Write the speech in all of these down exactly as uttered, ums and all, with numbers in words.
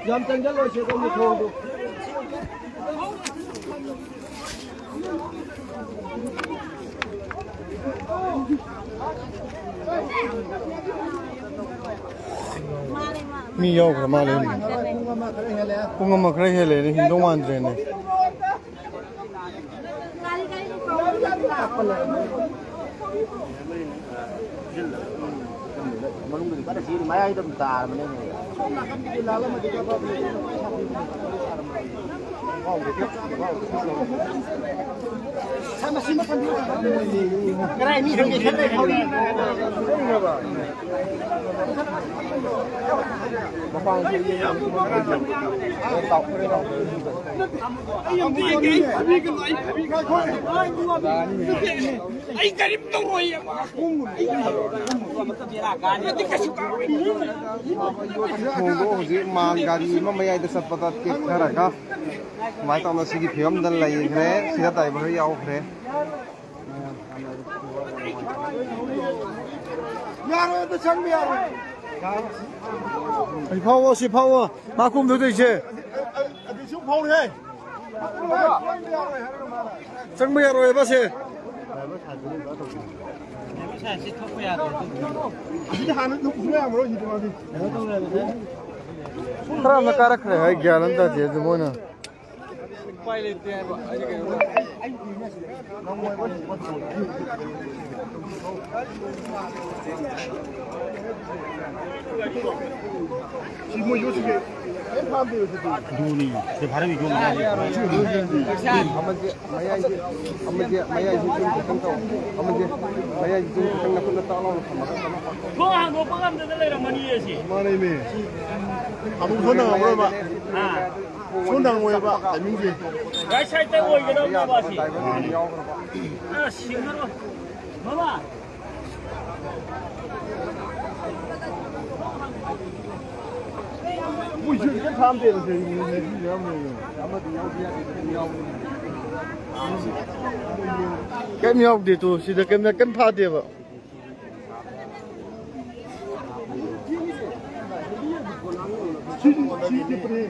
ꯌꯥꯝ ꯆꯪꯁꯤꯜꯂꯣꯏꯁꯦ, ꯑꯗꯣꯝꯒꯤ ꯊꯣꯡꯗꯣ꯫ ꯃꯤ ꯌꯥꯎꯈ꯭ꯔ ꯃꯥꯜꯂꯦ꯫ ꯄꯨꯡ ꯑꯃ ꯈꯔ ꯍꯦꯜꯂꯦꯅꯦ, ꯍꯤꯟꯗꯧ ꯃꯥꯟꯗ꯭ꯔꯦꯅꯦ꯫ ꯃꯅꯨꯡꯗꯗꯤ ꯀꯟꯅ ꯆꯦꯜꯂꯤ, ꯃꯌꯥꯏꯗ ꯑꯗꯨꯝ ꯇꯥꯔꯕꯅꯦ꯫ ꯀꯗꯥꯏ ꯃꯤ ꯈꯪꯗꯦ, ꯈꯪꯗꯦ, ꯈꯪꯗꯦ꯫ ꯑꯩ ꯀꯔꯤꯝ ꯇꯧꯔꯣꯏꯌꯦ꯫ ꯊꯣꯡꯗꯣ ꯍꯧꯖꯤꯛ ꯃꯥꯜ ꯒꯥꯔꯤ ꯑꯃ ꯃꯌꯥꯏꯗ ꯆꯠꯄꯗ ꯇꯦꯛꯊꯔꯒ ꯁꯨꯃꯥꯏꯅ ꯇꯧꯅ ꯁꯤꯒꯤ ꯐꯤꯕꯝꯗ ꯂꯩꯈ꯭ꯔꯦ꯫ ꯁꯤꯗ ꯗ꯭ꯔꯥꯏꯚꯔ ꯌꯥꯎꯈ꯭ꯔꯦ꯫ ꯌꯥꯔꯣꯏ, ꯑꯗꯨ ꯆꯪꯕ ꯌꯥꯔꯣꯏ꯫ ꯁꯤ ꯐꯥꯎꯑꯣ, ꯁꯤ ꯐꯥꯎꯑꯣ꯫ ꯃꯥ ꯀꯨꯝꯗꯣꯏꯁꯦ꯫ ꯑꯗꯨꯁꯨ ꯐꯥꯎꯔꯦ꯫ ꯆꯪꯕ ꯌꯥꯔꯣꯏꯕ ꯁꯦ꯫ ꯑꯁꯤꯗꯤ ꯍꯥꯟꯅ ꯂꯨꯞꯄꯁꯨ ꯌꯥꯔꯝꯃꯔꯣꯏ, ꯁꯤꯗꯤ ꯃꯥꯗꯤ꯫ ꯈꯔ ꯑꯃꯅ ꯀꯥꯔꯛꯈ꯭ꯔꯦ ꯍꯥꯏ, ꯒ꯭ꯌꯥꯟ ꯑꯃ ꯇꯥꯗꯦ ꯑꯗꯨ ꯃꯣꯏꯅ꯫ ꯎꯄꯥꯏ ꯂꯩꯇꯦ ꯍꯥꯏꯕ꯫ ꯑꯩꯗꯤ ꯀꯩꯅꯣ ꯁꯤ ꯃꯣꯏ ꯌꯣꯠꯁꯤꯗꯤ ꯀꯩꯝ ꯐꯥꯗꯦꯕ ꯁꯤꯗꯤ꯫ ꯑꯗꯨꯅꯤ, ꯁꯤ ꯐꯥꯔꯝꯃꯤ ꯌꯣꯠ ꯃꯌꯥꯏꯁꯦ꯫ ꯑꯃꯁꯦ ꯃꯌꯥꯏꯁꯦ, ꯑꯃꯁꯦ ꯃꯌꯥꯏꯁꯦ ꯆꯨꯝ ꯈꯤꯇꯪ ꯇꯧ꯫ ꯑꯃꯁꯦ ꯃꯌꯥꯏꯁꯦ ꯆꯨꯝ ꯈꯤꯇꯪ ꯅꯈꯨꯠꯅ ꯇꯥꯛ ꯂꯥꯎꯅ ꯊꯝꯃꯒ ꯀꯩꯅꯣ ꯄꯥꯛ ꯊꯣꯡ ꯍꯥꯡꯗꯣꯛꯄ ꯉꯝꯗꯅ ꯂꯩꯔꯝꯃꯅꯤꯌꯦ ꯁꯤ꯫ ꯃꯥꯅꯦꯃꯤ꯫ ꯑꯃꯨꯛ ꯁꯣꯟ ꯅꯪꯉꯝꯃꯔꯣꯏꯕ꯫ ꯑꯥ꯫ ꯁꯣꯟ ꯅꯪꯉꯣꯏꯕ ꯇꯥꯏꯃꯤꯡꯁꯦ꯫ ꯔꯥꯏꯠ ꯁꯥꯏꯗꯇ ꯑꯣꯏꯒꯗꯕꯅꯦꯕ ꯁꯤ꯫ ꯗ꯭ꯔꯥꯏꯚꯔ ꯌꯥꯎꯈ꯭ꯔꯕ꯫ ꯑꯁ, ꯁꯤꯡꯉꯔꯣꯏ꯫ ꯃꯃꯥ! ꯃꯣꯏꯁꯨ ꯀꯩꯝ ꯐꯥꯝꯗꯦꯕ, ꯁꯤ ꯃꯣꯏ ꯃꯦꯁꯤꯁꯨ ꯌꯥꯎꯔꯝꯃꯦꯕ꯫ ꯑꯃꯗꯤ ꯌꯥꯎꯗꯤ ꯌꯥꯗꯦ, ꯀꯩꯝ ꯌꯥꯎꯗꯦ꯫ ꯀꯩꯝ ꯌꯥꯎꯗꯦ ꯇꯨ, ꯁꯤꯗ ꯀꯩꯝ, ꯀꯩꯝ ꯐꯥꯗꯦꯕ꯫ ꯁꯤ, ꯁꯤ ꯇꯦꯛꯄꯅꯦ꯫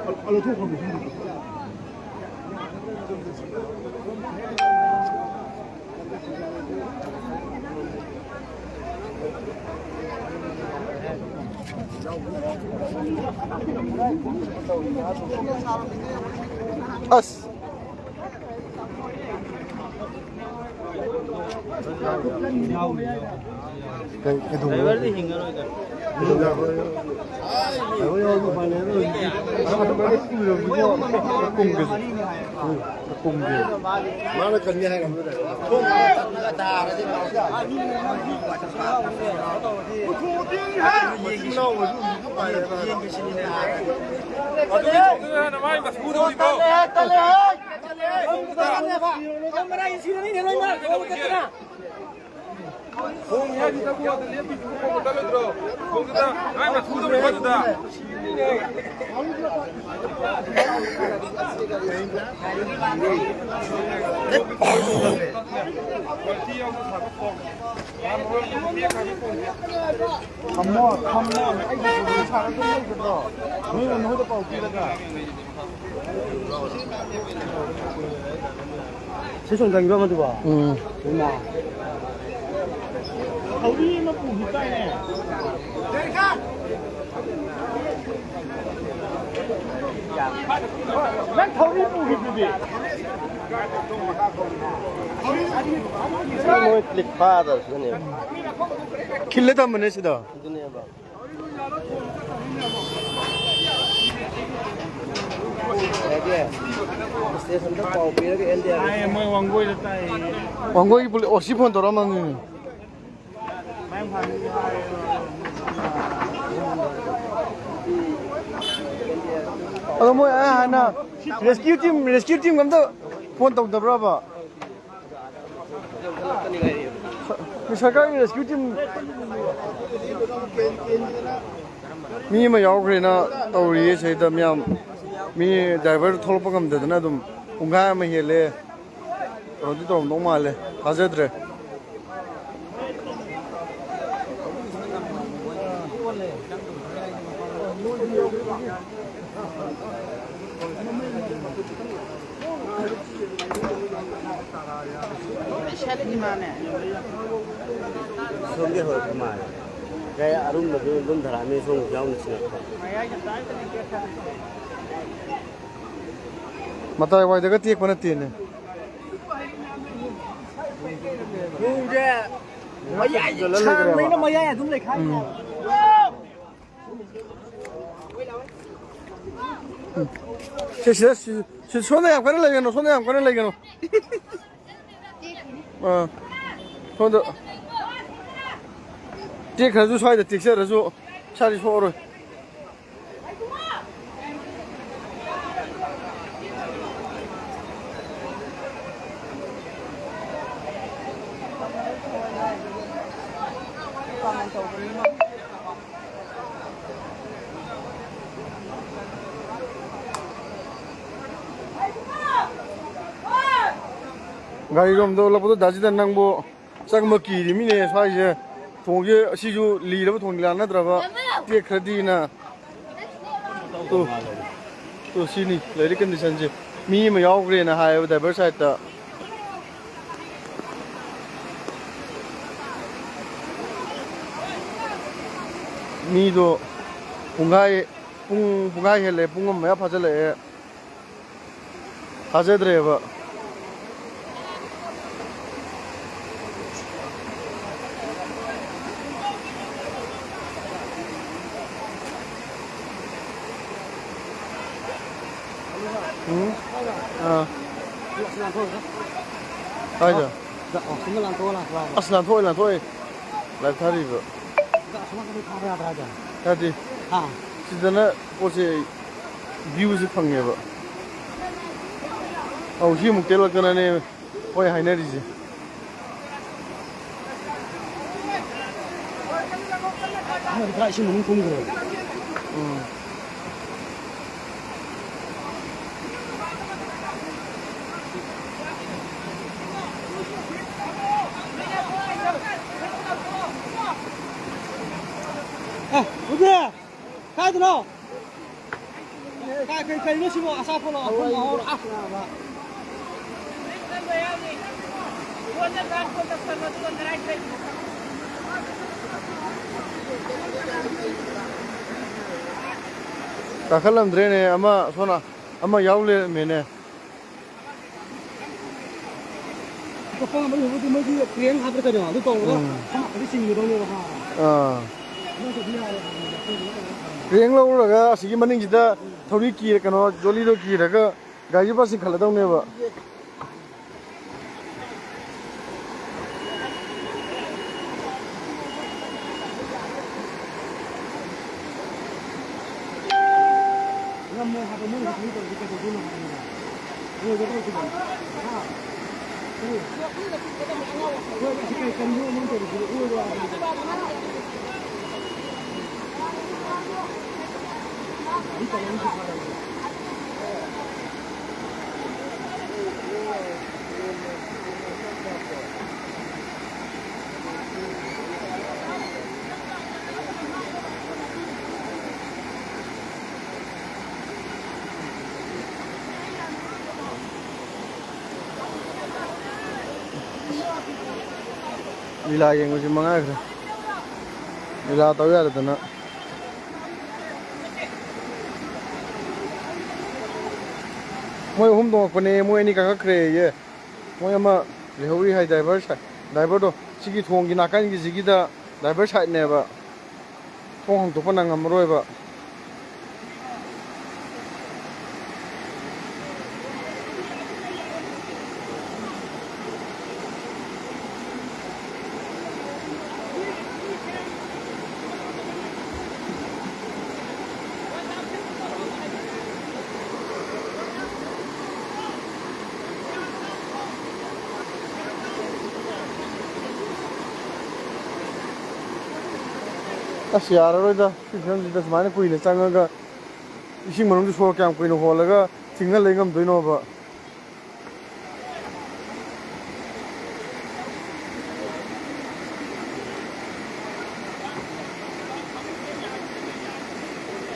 ꯑ, ꯑ, ꯂꯧꯊꯣꯛꯈ꯭ꯔꯕꯅꯦ, ꯁꯤꯗꯤ꯫ ꯑꯁ꯫ ꯀꯩ-, ꯀꯩꯗꯧꯕ? ꯗ꯭ꯔꯥꯏꯚꯔꯗꯤ ꯍꯤꯡꯉꯔꯣꯏꯗ꯫ ꯀꯨꯝꯒꯦ꯫ ꯎꯝ, ꯀꯨꯝꯒꯦ꯫ ꯃꯥꯅ ꯀꯟꯅꯤ ꯍꯥꯏꯔꯝꯕꯗ꯫ ꯃꯆꯤꯟ ꯃꯅꯥꯎ ꯑꯣꯏꯔꯁꯨ ꯍꯧꯖꯤꯛꯇꯤ ꯎꯄꯥꯏ ꯂꯩꯔꯔꯣꯏ꯫ ꯑꯗꯨꯒꯤ ꯊꯣꯛꯇꯅ ꯃꯥꯏ ꯃꯊꯨꯗꯧꯔꯤꯕꯣ? ꯈꯣꯡ ꯌꯥꯅꯤꯗ, ꯈꯣꯡ ꯑꯗꯨ ꯂꯦꯞꯄꯤꯗꯨꯕꯨ ꯈꯣꯡ ꯆꯠꯂꯣꯏꯗ꯭ꯔꯣ? ꯈꯣꯡꯗꯨꯗ ꯃꯥꯏ ꯃꯊꯨꯗꯧꯔꯤꯕꯣ ꯑꯗꯨꯗ? ꯊꯝꯃꯣ, ꯊꯝꯃꯣ, ꯑꯩꯒꯤ ꯄꯨꯟꯁꯤ ꯁꯥꯟꯅꯗꯣꯏ ꯂꯩꯒꯗ꯭ꯔꯣ? ꯅꯣꯏꯅ ꯅꯣꯏꯗ ꯄꯥꯎ ꯄꯤꯔꯒ ꯑꯦꯟ ꯗꯤ ꯑꯥꯔ ꯁꯤ ꯁꯣꯝ ꯆꯪꯈꯤꯕ ꯑꯃꯗꯨꯕꯣ? ꯎꯝ꯫ ꯏꯃꯥ꯫ ꯊꯧꯔꯤ ꯑꯃ ꯄꯨꯈꯤꯗꯥꯏꯅꯦ? ꯅꯪ ꯊꯧꯔꯤ ꯄꯨꯈꯤꯕꯗꯨꯗꯤ? ꯃꯣꯏ ꯀ꯭ꯂꯤꯞ ꯐꯥꯗꯕꯁꯤꯗꯅꯦꯕ꯫ ꯈꯤꯜꯂ ꯊꯝꯕꯅꯦ ꯁꯤꯗ꯫ ꯑꯗꯨꯅꯦꯕ꯫ ꯏꯁꯇꯦꯁꯟꯗ ꯄꯥꯎ ꯄꯤꯔꯒ ꯑꯦꯟ ꯗꯤ ꯑꯥꯔ ꯑꯦꯐ꯫ ꯇꯥꯏꯌꯦ, ꯃꯣꯏ ꯋꯥꯡꯒꯣꯏꯗ ꯇꯥꯏꯌꯦ꯫ ꯋꯥꯡꯒꯣꯏꯒꯤ ꯄꯨꯂꯤꯁ ꯑꯣ ꯁꯤ ꯐꯣꯟ ꯇꯧꯔꯛꯑꯝꯃꯕꯅꯤꯅꯦ꯫ ꯑꯗꯣ ꯃꯣꯏ ꯑꯩ ꯍꯥꯟꯅ ꯔꯦꯁꯀ꯭ꯌꯨ ꯇꯤꯝ, ꯔꯦꯁꯀ꯭ꯌꯨ ꯇꯤꯝ ꯑꯝꯇ ꯐꯣꯟ ꯇꯧꯗꯕ꯭ꯔꯕ? ꯁꯔꯀꯥꯔꯒꯤ ꯔꯦꯁꯀ꯭ꯌꯨ ꯇꯤꯝ ꯃꯤ ꯑꯃ ꯌꯥꯎꯈ꯭ꯔꯦꯅ ꯇꯧꯔꯤꯌꯦ ꯁꯤꯗ ꯃꯌꯥꯝ꯫ ꯃꯤ ꯗ꯭ꯔꯥꯏꯚꯔ ꯊꯣꯛꯂꯛꯄ ꯉꯝꯗꯗꯅ ꯑꯗꯨꯝ ꯄꯨꯡꯈꯥꯏ ꯑꯃ ꯍꯦꯜꯂꯦ꯫ ꯀꯩꯅꯣꯗꯤ ꯇꯧꯔꯝꯗꯧ ꯃꯥꯜꯂꯦ, ꯊꯥꯖꯗ꯭ꯔꯦ꯫ ꯁꯣꯝꯒꯤ ꯍꯧꯔꯛꯄ ꯃꯥꯜꯂꯦ꯫ ꯀꯩ ꯑꯔꯨꯝꯕꯗꯨ ꯑꯗꯨꯝ ꯊꯔꯛꯑꯅꯤ, ꯁꯣꯝꯒꯤꯁꯨ ꯌꯥꯎꯅ ꯁꯤꯡꯉꯛꯄ꯫ ꯃꯇꯥꯏ ꯋꯥꯏꯗꯒ ꯇꯦꯛꯄ ꯅꯠꯇꯦꯅꯦ꯫ ꯃꯌꯥꯏ ꯁꯥꯡꯕꯅꯤꯅ ꯃꯌꯥꯏ ꯑꯗꯨꯝ ꯂꯩꯈꯥꯏ꯫ ꯎꯝ꯫ ꯁꯤ, ꯁꯤꯗ, ꯁꯤ, ꯁꯤ, ꯁꯣꯝꯗ ꯌꯥꯝ ꯀꯟꯅ ꯂꯩꯒꯅꯨ, ꯁꯣꯝꯗ ꯌꯥꯝ ꯀꯟꯅ ꯂꯩꯒꯅꯨ꯫ ꯑꯥ, ꯁꯣꯝꯗ ꯇꯦꯛꯈ꯭ꯔꯁꯨ, ꯁ꯭ꯋꯥꯏꯗ ꯇꯦꯛꯆꯔꯁꯨ ꯏꯁꯥꯗꯤ ꯁꯣꯛꯑꯔꯣꯏ꯫ ꯒꯥꯔꯤꯔꯣꯝꯗ ꯑꯣꯜꯂꯛꯄꯗꯣ ꯗꯥ ꯖꯤꯗꯟ ꯅꯪꯕꯨ ꯆꯪꯕ ꯀꯤꯔꯤꯃꯤꯅꯦ ꯁ꯭ꯋꯥꯏꯁꯦ꯫ ꯊꯣꯡꯁꯦ ꯑꯁꯤꯁꯨ ꯂꯤꯔꯕ ꯊꯣꯡ ꯂꯥꯟꯅꯗ꯭ꯔꯕ ꯇꯦꯛꯈ꯭ꯔꯗꯤꯅ꯫ ꯇꯨ, ꯇꯨ ꯁꯤꯅꯤ ꯂꯩꯔꯤ ꯀꯟꯗꯤꯁꯟꯁꯦ꯫ ꯃꯤ ꯑꯃ ꯌꯥꯎꯈ꯭ꯔꯦꯅ ꯍꯥꯏꯌꯦꯕ ꯗ꯭ꯔꯥꯏꯚꯔ ꯁꯥꯏꯠꯇ꯫ ꯃꯤꯗꯣ ꯄꯨꯡꯈꯥꯏ, ꯄꯨꯡ ꯄꯨꯡꯈꯥꯏ ꯍꯦꯜꯂꯦ, ꯄꯨꯡ ꯑꯃ ꯃꯌꯥ ꯐꯥꯖꯤꯜꯂꯛꯑꯦ꯫ ꯊꯥꯖꯗ꯭ꯔꯦꯕ꯫ ꯎꯝ? ꯑꯥ꯫ ꯀꯥꯏꯗ? ꯑꯁ, ꯂꯥꯟꯊꯣꯛꯑꯣ, ꯂꯥꯟꯊꯣꯛꯑꯣ꯫ ꯑꯁ, ꯂꯥꯟꯊꯣꯛꯑꯣꯏ, ꯂꯥꯟꯊꯣꯛꯑꯣꯏ꯫ ꯂꯥꯏꯞ ꯊꯥꯔꯤꯕ꯫ ꯌꯥꯗꯦ꯫ ꯁꯤꯗꯅ ꯄꯣꯠꯁꯦ ꯚ꯭ꯌꯨꯁꯦ ꯐꯪꯉꯦꯕ꯫ ꯑꯧ, ꯁꯤ ꯑꯃꯨꯛ ꯇꯦꯛꯂꯛꯇꯅꯅꯦ ꯍꯣꯏ ꯍꯥꯏꯅꯔꯤꯁꯦ꯫ ꯄꯨꯔꯥ ꯏꯁꯤꯡ ꯃꯅꯨꯡ ꯀꯨꯝꯈ꯭ꯔꯦ꯫ ꯑꯦ, ꯎꯗꯦ! ꯀꯥꯏꯗꯅꯣ? ꯀꯥꯏ, ꯀꯩ, ꯀꯩꯅꯣ ꯁꯤꯕꯣ? ꯑꯆꯥꯄꯣꯠꯂꯣ? ꯑꯐꯝ ꯑꯍꯥꯎꯔꯣ? ꯑꯁ! ꯀꯥꯈꯠꯂꯝꯗ꯭ꯔꯦꯅꯦ, ꯑꯃ ꯁꯣꯝꯅ ꯑꯃ ꯌꯥꯎ ꯂꯩꯔꯝꯃꯦꯅꯦ꯫ ꯀꯄꯥ ꯑꯃ ꯂꯩꯕꯗꯤ ꯃꯣꯏꯒꯤ ꯀ꯭ꯔꯦꯟ ꯍꯥꯏꯕ꯭ꯔꯥ ꯀꯩꯅꯣ ꯑꯗꯨ ꯇꯧꯔꯒ ꯎꯝ꯫ ꯐꯝꯃꯒꯗꯤ ꯆꯤꯡꯒꯗꯧꯅꯦꯕ, ꯍꯥ? ꯑꯥ꯫ ꯅꯠꯇ꯭ꯔꯗꯤ ꯌꯥꯔꯣꯏ ꯍꯥꯏꯕꯅꯤꯗ꯫ ꯀ꯭ꯔꯦꯟ ꯂꯧꯔꯒ ꯑꯁꯤꯒꯤ ꯃꯅꯤꯡꯁꯤꯗ ꯊꯧꯔꯤ ꯀꯤꯔ-, ꯀꯩꯅꯣ, ꯖꯣꯂꯤꯗꯣ ꯀꯤꯔꯒ ꯒꯥꯔꯤꯁꯦ ꯄꯨꯔꯥ ꯆꯤꯡꯈꯠꯂꯗꯧꯅꯦꯕ꯫ ꯉꯝꯃꯣꯏ ꯍꯥꯏꯕ ꯃꯣꯏ ꯍꯧꯖꯤꯛ ꯇꯧꯔꯤꯁꯦ ꯀꯩꯗꯧꯗꯣꯏꯅꯣ ꯍꯥꯏꯕꯅꯤꯗ꯫ ꯑꯣꯏꯒꯗ꯭ꯔꯣ ꯁꯤꯕꯣ? ꯍꯥ? ꯀꯔꯤ? ꯍꯣꯏ, ꯑꯁꯤ ꯀꯩ ꯀꯔꯤꯅꯣ ꯃꯣꯏ ꯇꯧꯔꯤꯁꯤꯕꯣ? ꯑꯣꯏꯔꯣꯏ ꯍꯥꯏꯕꯅꯤꯗ꯫ ꯒꯥꯔꯤ ꯇꯣꯡꯉ ꯃꯤ ꯆꯠꯄ ꯍꯥꯏꯕꯁꯦ꯫ ꯂꯤꯂꯥ ꯌꯦꯡꯕꯁꯤ ꯃꯉꯥꯏꯈ꯭ꯔꯦ꯫ ꯂꯤꯂꯥ ꯇꯧ ꯌꯥꯗꯗꯅ꯫ ꯃꯣꯏ ꯑꯍꯨꯝ ꯇꯣꯡꯉꯛꯄꯅꯦ, ꯃꯣꯏ ꯑꯅꯤ ꯀꯥꯈꯠꯈ꯭ꯔꯦꯌꯦ꯫ ꯃꯣꯏ ꯑꯃ ꯂꯩꯍꯧꯔꯤ ꯍꯥꯏ, ꯗ꯭ꯔꯥꯏꯚꯔ ꯁꯥꯏ-, ꯗ꯭ꯔꯥꯏꯚꯔꯗꯣ ꯁꯤꯒꯤ ꯊꯣꯡꯒꯤ ꯅꯥꯀꯟꯒꯤꯁꯤꯒꯤꯗ ꯗ꯭ꯔꯥꯏꯚꯔ ꯁꯥꯏꯠꯅꯦꯕ꯫ ꯊꯣꯡ ꯍꯥꯡꯗꯣꯛꯄ ꯅꯪꯉꯝꯃꯔꯣꯏꯕ꯫ ꯑꯁ, ꯌꯥꯔꯔꯣꯏꯗ, ꯁꯤ ꯐꯤꯕꯝꯁꯤꯗ ꯁꯨꯃꯥꯏꯅ ꯀꯨꯏꯅ ꯆꯪꯉꯒ ꯏꯁꯤꯡ ꯃꯅꯨꯡꯗ ꯁꯣꯔ ꯀꯌꯥꯝ ꯀꯨꯏꯅ ꯍꯣꯜꯂꯒ ꯆꯤꯡꯍꯜ ꯂꯩ ꯉꯝꯗꯣꯏꯅꯣꯕ?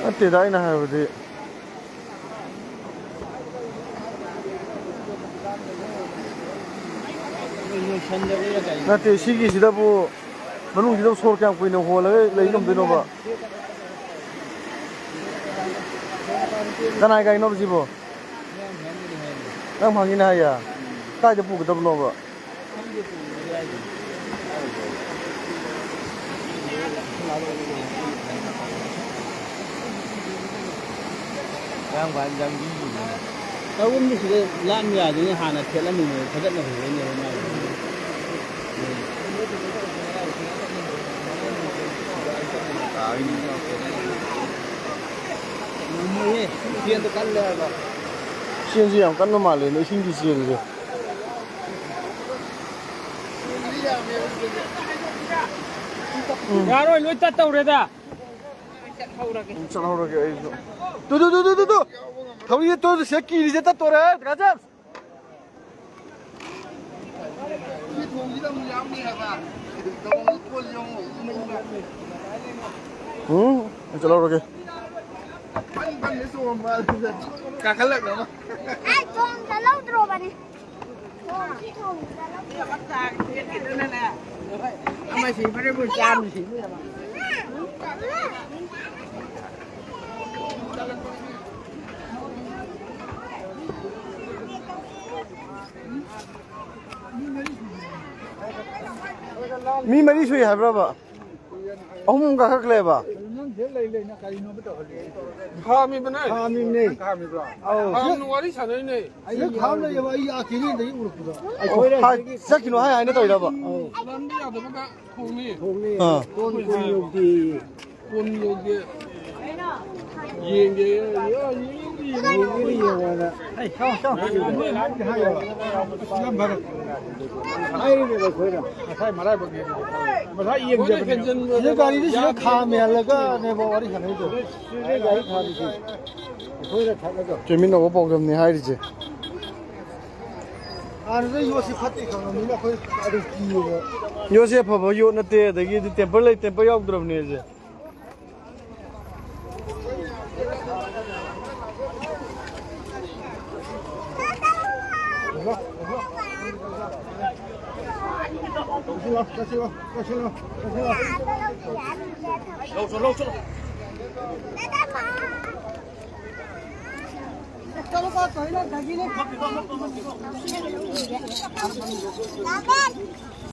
ꯅꯠꯇꯦꯗ, ꯑꯩꯅ ꯍꯥꯏꯕꯗꯤ꯫ ꯅꯠꯇꯦ, ꯁꯤꯒꯤꯁꯤꯗꯕꯨ, ꯃꯅꯨꯡꯁꯤꯗꯕꯨ ꯁꯣꯔ ꯀꯌꯥꯝ ꯀꯨꯏꯅ ꯍꯣꯜꯂꯒ ꯂꯩ ꯉꯝꯗꯣꯏꯅꯣꯕ? ꯀꯅꯥꯏ ꯒꯥꯔꯤꯅꯣꯕ ꯁꯤꯕꯣ? ꯅꯪ ꯐꯪꯉꯤꯅꯦ ꯍꯥꯏꯌꯦ? ꯀꯥꯏꯗ ꯄꯨꯒꯗꯕꯅꯣꯕ? ꯀꯔꯝ ꯀꯥꯟꯗ ꯂꯝꯕꯤꯒꯤꯅꯣ? ꯇꯧꯕꯨꯗꯤ ꯁꯤꯗ ꯂꯥꯟꯕ ꯌꯥꯗꯣꯏꯅꯤ, ꯍꯥꯟꯅ ꯊꯦꯠꯂꯝꯃꯤꯅꯦ, ꯊꯥꯒꯠꯅꯕ ꯍꯧꯔꯛꯏꯅꯦꯕ ꯃꯥꯏꯗꯣ꯫ ꯉꯝꯃꯣꯏꯌꯦ, ꯆꯦꯟꯗꯣ ꯀꯜꯂꯦ ꯍꯥꯏꯕ꯫ ꯆꯦꯟꯁꯨ ꯌꯥꯝ ꯀꯟꯕ ꯃꯥꯜꯂꯦꯅꯦ, ꯏꯁꯤꯡꯒꯤ ꯆꯦꯟꯁꯦ꯫ ꯎꯝ꯫ ꯌꯥꯔꯣꯏ, ꯂꯣꯏ ꯇꯠꯇꯧꯔꯦꯗ꯫ ꯎꯝ, ꯆꯠꯍꯧꯔꯒꯦ ꯑꯩꯁꯨ꯫ Two, two, two, two, two, two. ꯊꯧꯔꯤ ꯇꯨ, ꯁꯤꯗ ꯀꯤꯔꯤꯁꯦ ꯇꯠꯇꯣꯔꯦ, ꯔꯥꯖꯦꯁ꯫ ꯎꯝ, ꯑꯩ ꯆꯠꯍꯧꯔꯒꯦ꯫ ꯀꯥꯈꯠꯂꯛꯅꯕ꯫ ꯑꯩ ꯊꯣꯡ ꯆꯠꯍꯧꯗ꯭ꯔꯣꯕꯅꯤ꯫ ꯃꯤ ꯃꯔꯤ ꯁꯨꯏ ꯍꯥꯏꯕ꯭ꯔꯕ? ꯑꯍꯨꯝ ꯀꯥꯈꯠꯂꯦꯕ? ꯀꯩꯅꯣ ꯅꯪ ꯁꯤꯗ ꯂꯩ ꯂꯩꯅ ꯀꯔꯤꯅꯣꯕ ꯇꯧꯍꯜꯂꯤꯁꯦ? ꯈꯥꯝꯃꯤꯕꯅꯦ꯫ ꯈꯥꯝꯃꯤꯕꯅꯦ꯫ ꯅꯪ ꯈꯥꯝꯃꯤꯕ꯭ꯔꯣ? ꯑꯧ꯫ ꯈꯥꯝꯅ ꯋꯥꯔꯤ ꯁꯥꯟꯅꯩꯅꯦ꯫ ꯑꯩ ꯈꯥꯝ ꯂꯩꯌꯦꯕ, ꯑꯩ ꯑꯥ ꯀꯦꯅꯦꯜꯗꯒꯤ ꯎꯔꯛꯄꯗꯣ꯫ ꯑꯣ, ꯍꯥꯏ, ꯆꯠꯈꯤꯅꯨ ꯍꯥꯏ ꯍꯥꯏꯅ ꯇꯧꯔꯤꯔꯕ? ꯑꯧ꯫ ꯂꯝꯕꯤ ꯌꯥꯗꯕꯒ ꯊꯣꯡꯅꯤ꯫ ꯊꯣꯡꯅꯤ꯫ ꯑꯥ꯫ ꯀꯣꯟ, ꯀꯣꯟ ꯌꯧꯗꯦ꯫ ꯀꯣꯟ ꯌꯧꯗꯦ꯫ ꯌꯦꯡꯒꯦ, ꯌꯦꯡꯒꯦ꯫ ꯌꯦꯡꯒꯦꯅ ꯌꯦꯡꯉꯣꯅ ꯍꯥꯏꯔꯤꯅꯦꯕ ꯑꯩꯈꯣꯏꯅ꯫ ꯉꯁꯥꯏ ꯃꯔꯥꯏꯕꯛꯅꯦ꯫ ꯉꯁꯥꯏ ꯌꯦꯡꯖꯕꯅꯦ꯫ ꯁꯤꯗ ꯒꯥꯔꯤꯗꯤ ꯁꯤꯗ ꯈꯥꯝꯃꯦ ꯍꯜꯂꯒꯅꯦꯕ ꯋꯥꯔꯤ ꯁꯥꯟꯅꯩꯗꯣ꯫ ꯁꯤꯗ ꯒꯥꯔꯤ ꯈꯥꯝꯃꯤꯁꯦ ꯑꯩꯈꯣꯏꯅ ꯊꯠꯂꯒ꯫ ꯆꯦꯟꯃꯤꯟꯅꯧ ꯄꯥꯎꯗꯝꯅꯤ ꯍꯥꯏꯔꯤꯁꯦ꯫ ꯑꯗꯨꯗ ꯌꯣꯠꯁꯤ ꯐꯠꯇꯦ ꯈꯪꯉꯕꯅꯤꯅ ꯑꯩꯈꯣꯏ ꯑꯗꯨꯝ ꯀꯤꯌꯦꯕ꯫ ꯌꯣꯠꯁꯦ ꯑꯐꯕ ꯌꯣꯠ ꯅꯠꯇꯦ, ꯑꯗꯒꯤꯗꯤ temper ꯂꯩ, temper ꯌꯥꯎꯗ꯭ꯔꯕꯅꯦ ꯑꯩꯁꯦ꯫